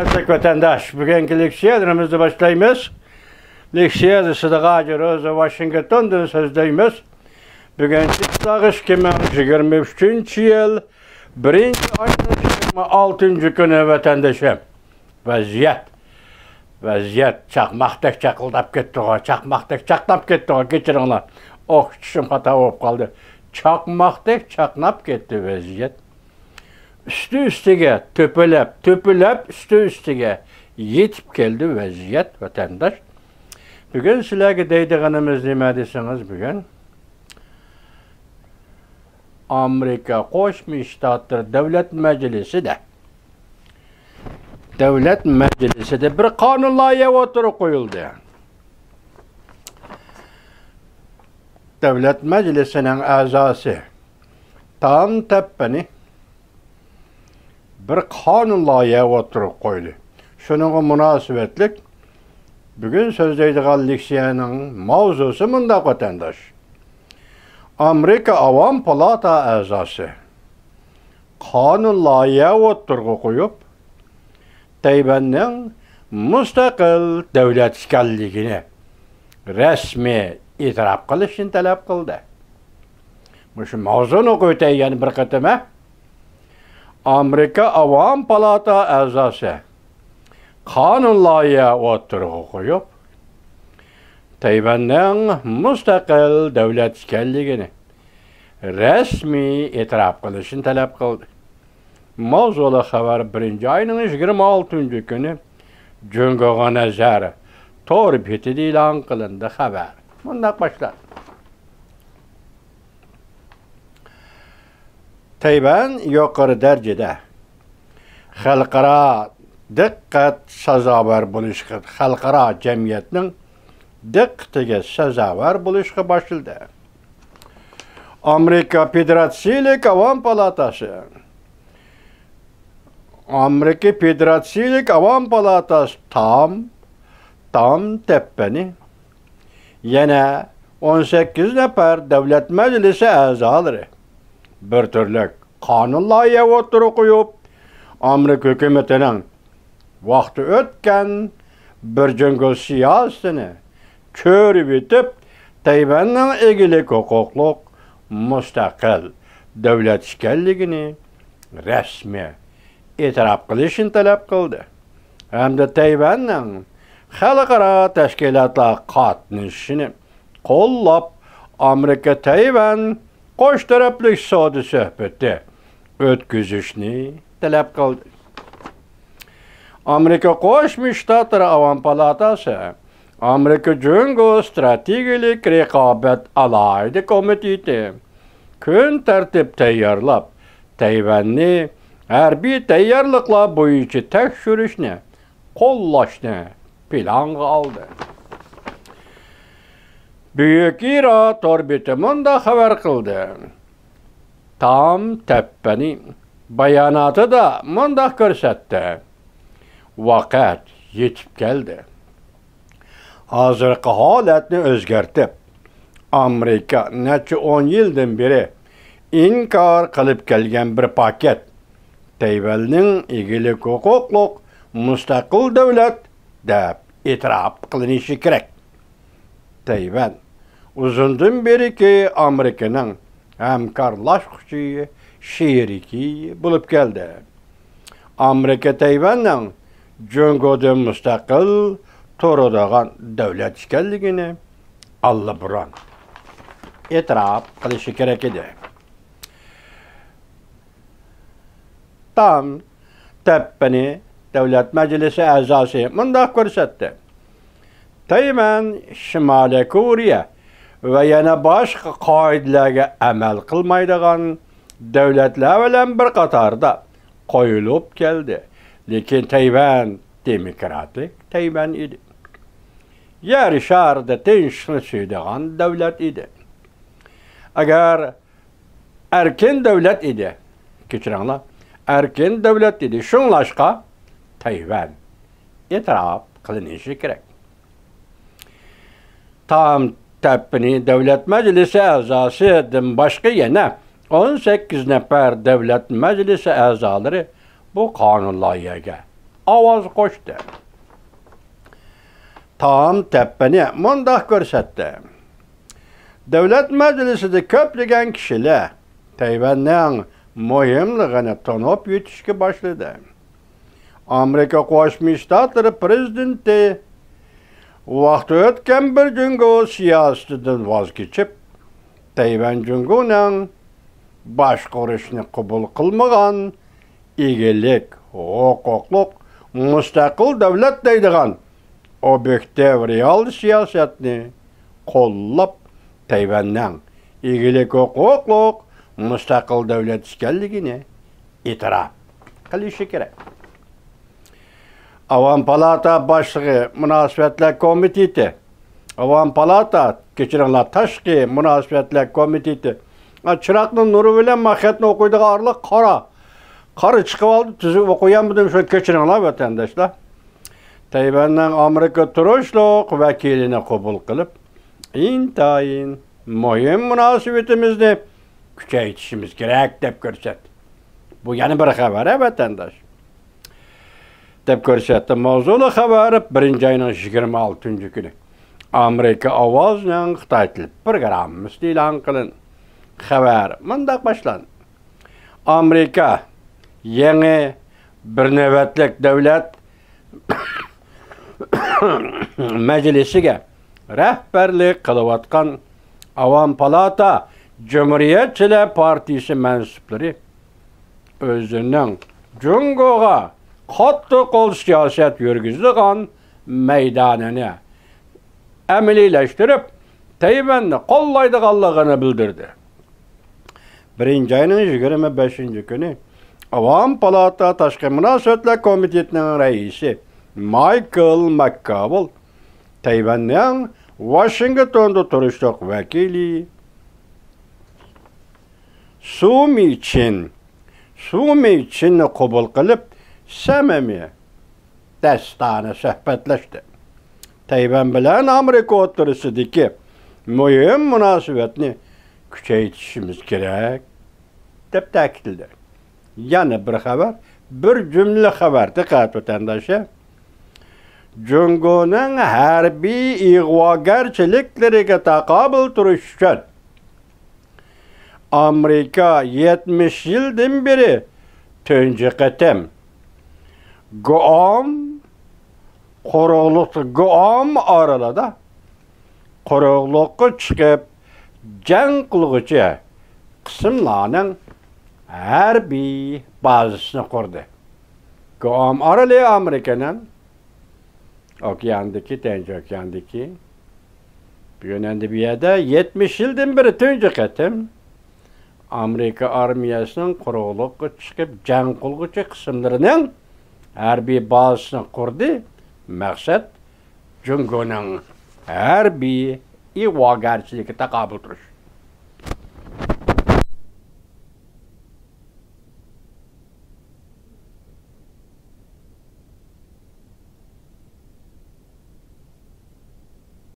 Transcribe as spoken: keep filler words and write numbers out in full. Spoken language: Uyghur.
ھۆرمەتلىك ۋەتەنداش، بۈگۈنكى لېكسىيەلىرىمىزنى باشلايمىز. لېكسىيە سىدىغاجى روزا ۋاشىنگتوندىن سۆزلەيمىز. بۈگۈن چىسلاغ ئىككى مىڭ يىگىرمە ئۈچىنچى يىل بىرىنچى ئاينىڭ يىگىرمە ئالتىنچى كۈنى ۋەتەندىشىم. ۋەزىيەت، ۋەزىيەت چاقماقتەك چاقىلداپ كەتتىغۇ، چاقماقتەك چاقناپ كەتتىغۇ، كەچۈرۈڭلار. ئوخشىتىشىم خاتا بولۇپ قالدى. چاقماقتەك چاقناپ كەتتى ۋەزىيەت. ئۈستى-ئۈستىگە، تۆپىلەپ، تۆپىلەپ، ئۈستى-ئۈستىگە يېتىپ كەلدى ۋەزىيەت، ۋەتەنداش. بۈگۈن سىلەرگە دەيدىغىنىمىز نېمە دېسىڭىز، بۈگۈن ئامېرىكا قوشما شتاتلىرى دۆلەت مەجلىسىدە، دۆلەت مەجلىسىدە بىر قانۇن لايىھە ئوتتۇرىغا قويۇلدى. دۆلەت مەجلىسىنىڭ ئەزاسى تام تەپپىنى بىر قانۇن لايىھە ئوتتۇرىغا قويدى. شۇنىڭغا مۇناسىۋەتلىك بۈگۈن سۆزلەيدىغان لېكسىيەنىڭ ماۋزۇسى مۇنداق، ۋەتەنداش. ئامېرىكا ئاۋام پالاتا ئەزاسى قانۇن لايىھە ئوتتۇرىغا قويۇپ، تەيۋەننىڭ مۇستەقىل دۆلەت ئىكەنلىكىنى رەسمىي ئېتىراپ قىلىشنى تەلەپ قىلدى. مۇشۇ ماۋزۇنى ئوقۇۋېتەي يەنە بىر قېتىم، ھە؟ ئامېرىكا ئاۋام پالاتا ئەزاسى قانۇن لايىھە ئوتتۇرىغا قويۇپ، تەيۋەننىڭ مۇستەقىل دۆلەت ئىكەنلىكىنى رەسمىي ئېتىراپ قىلىشنى تەلەپ قىلدى. ماۋزۇلۇق خەۋەر بىرىنچى ئاينىڭ يىگىرمە ئالتىنچى كۈنى جۇڭگوغا نەزەر تور بېتىدە ئېلان قىلىندى. خەۋەر مۇنداق باشلاندى. تەيۋەن يۇقىرى دەرىجىدە خەلقئارا دىققەت سازاۋەر بولۇشقا، خەلقئارا جەمئىيەتنىڭ دىققىتىگە سازاۋەر بولۇشقا باشلىدى. ئامېرىكا فېدېراتسىيىلىك ئاۋام پالاتاسى، ئامېرىكا فېدېراتسىيىلىك ئاۋام پالاتاسى تام، تام تەپپىنى يەنە ئون سەككىز نەپەر دۆلەت مەجلىسى ئەزالىرى بىر تۈرلۈك قانۇن لايىھە ئوتتۇرىغا قويۇپ، ئامېرىكا ھۆكۈمىتىنىڭ ۋاقتى ئۆتكەن بىر جۇڭگو سىياسىتىنى چۆرۈۋېتىپ، تەيۋەننىڭ ئىگىلىك ھوقۇقلۇق مۇستەقىل دۆلەت ئىكەنلىكىنى رەسمىي ئېتىراپ قىلىشنى تەلەپ قىلدى ھەمدە تەيۋەننىڭ خەلقئارا تەشكىلاتلارغا قاتنىشىشىنى قوللاپ، ئامېرىكا تەيۋەن قوش تەرەپلىك سودا سۆھبىتى ئۆتكۈزۈشنى تەلەپ قىلدى. ئامېرىكا قوشما شتاتلىرى ئاۋام پالاتاسى، ئامېرىكا جۇڭگو ئىستراتېگىيەلىك رىقابەت ئالاھىدە كومىتېتى كۈن تەرتىپ تەييارلاپ، تەيۋەننى ھەربىي تەييارلىقلار بويىچە تەكشۈرۈشنى قوللاشنى پىلانغا ئالدى. بۈيۈك ئىرا تور بېتى مۇنداق خەۋەر قىلدى. تام تەپپەنى باياناتىدا مۇنداق كۆرسەتتى: ۋاقىت يېتىپ كەلدى. ھازىرقى ھالەتنى ئۆزگەرتىپ، ئامېرىكا نەچچە ئون يىلدىن بېرى ئىنكار قىلىپ كەلگەن بىر پاكىت تەيۋەننىڭ ئىگىلىك ھوقۇقلۇق مۇستەقىل دۆلەت دەپ ئېتىراپ قىلىنىشى كېرەك. تەيۋەن ئۇزۇندىن بېرىكى ئامېرىكىنىڭ ھەمكارلاشقۇچى شېرىكى بولۇپ كەلدى. ئامېرىكا تەيۋەننىڭ جۇڭگودىن مۇستەقىل تۇرىدىغان دۆلەت ئىكەنلىكىنى ئاللىبۇرۇن ئېتىراپ قىلىشى كېرەك ئىدى. تام تەپپىنى دۆلەت مەجلىسى ئەزاسى مۇنداق كۆرسەتتى: تەيۋەن شىمالىي كورېيە ۋە يەنە باشقا قائىدىلەرگە ئەمەل قىلمايدىغان دۆلەتلەر بىلەن بىر قاتاردا قويۇلۇپ كەلدى. لېكىن تەيۋەن دېموكراتىك تەيۋەن ئىدى. يەر شارىدا تىنچلىقنى سۆيىدىغان دۆلەت ئىدى. ئەگەر ئەركىن دۆلەت ئىدى. كەچۈرۈڭلار. ئەركىن دۆلەت ئىدى. شۇڭلاشقا تەيۋەن ئېتىراپ قىلىنىشى كېرەك. تام تەپپىنى دۆلەت مەجلىسى ئەزاسىدىن باشقا يەنە ئون سەككىز نەپەر دۆلەت مەجلىسى ئەزالىرى بۇ قانۇن لايىھەگە ئاۋاز قوشتى. تام تەپپىنى مۇنداق كۆرسەتتى. دۆلەت مەجلىسىدە كۆپلىگەن كىشىلەر تەيۋەننىڭ مۇھىملىقىنى تونۇپ يېتىشكە باشلىدى. ئامېرىكا قوشما شتاتلىرى پرېزىدېنتى ۋاقتى ئۆتكەن بىر جۇڭگو سىياسىتىدىن ۋاز كېچىپ، تەيۋەن جۇڭگونىڭ باشقۇرۇشنى قوبۇل قىلمىغان ئىگىلىك ھوقۇقلۇق مۇستەقىل دۆلەت دەيدىغان ئوبيېكتىپ رېئال سىياسەتنى قوللاپ، تەيۋەننىڭ ئىگىلىك ھوقۇقلۇق مۇستەقىل دۆلەت ئىكەنلىكىنى ئېتىراپ قىلىشى كېرەك. ئاۋام پالاتا باشلىقى مۇناسىۋەتلەر كومىتېتى، ئاۋام پالاتا، كەچۈرۈڭلار، تاشقى مۇناسىۋەتلەر كومىتېتى. ئا، چىراغنىڭ نۇرى بىلەن مەن خەتنى ئوقۇيدىغان ئارىلىق قارا، قارا چىقىۋالدى، تۈزۈپ ئوقۇيالمىدىم، شۇنى كەچۈرۈڭلار، ۋەتەنداشلار. تەيۋەننىڭ ئامېرىكا تۇرۇشلۇق ۋەكىلىنى قوبۇل قىلىپ، ئىنتايىن مۇھىم مۇناسىۋىتىمىزنى كۈچەيتىشىمىز كېرەك، دەپ كۆرسەتتى. بۇ يەنە بىر خەۋەر، ھە، ۋەتەنداش. دەپ كۆرسەتتى. ماۋزۇلۇق خەۋەر بىرىنچى ئاينىڭ يىگىرمە ئالتىنچى كۈنى ئامېرىكا ئاۋازىنىڭ خىتاي تىلى پروگراممىسىدا ئېلان قىلىندى. خەۋەر مۇنداق باشلاندى. ئامېرىكا يېڭى بىر نۆۋەتلىك دۆلەت مەجلىسىگە رەھبەرلىك قىلىۋاتقان ئاۋام پالاتا جۇمھۇرىيەتچىلەر پارتىيىسى مەنسۇپلىرى ئۆزىنىڭ جۇڭگوغا قاتتىق قول سىياسەت يۈرگۈزىدىغان مەيدانىنى ئەمەلىيلەشتۈرۈپ، تەيۋەننى قوللايدىغانلىقىنى بىلدۈردى. بىرىنچى ئاينىڭ يىگىرمە بەشىنچى كۈنى ئاۋام پالاتا تاشقى مۇناسىۋەتلەر كومىتېتىنىڭ رەئىسى مايكل ماككاۋىل تەيۋەننىڭ ۋاشىنگتوندا تۇرۇشلۇق ۋەكىلى سۇ مىچىن، سۇ مىچىننى قوبۇل قىلىپ، سەمىمىي، داستانە سۆھبەتلەشتى. تەيۋەن بىلەن ئامېرىكا ئوتتۇرىسىدىكى مۇھىم مۇناسىۋەتنى كۈچەيتىشىمىز كېرەك، دەپ تەكىتلىدى. يەنە بىر خەۋەر، بىر جۈملە خەۋەر، دىققەت ۋەتەنداشلار. جۇڭگونىڭ ھەربىي ئىغۋاگەرچىلىكلىرىگە تاقابىل تۇرۇش ئۈچۈن، ئامېرىكا يەتمىش يىلدىن بېرى تۇنجى قېتىم گۇئام قۇرۇقلۇق، گۇئام ئارىلىدا قۇرۇقلۇققا چىقىپ جەڭ قىلغۇچى قىسىملارنىڭ ھەربىي بازىسىنى قۇردى. گۇئام ئارىلى ئامېرىكىنىڭ ئوكياندىكى، تىنچ ئوكياندىكى. بۈگۈن ئەمدى بۇ يەردە يەتمىش يىلدىن بېرى تۇنجى قېتىم ئامېرىكا ئارمىيەسىنىڭ قۇرۇقلۇققا چىقىپ جەڭ قىلغۇچى قىسىملىرىنىڭ ھەربىي بازىسىنى قۇردى. مەقسەت، جۇڭگونىڭ ھەربىي ئىغۋاگەرچىلىكىگە تاقابىل تۇرۇش.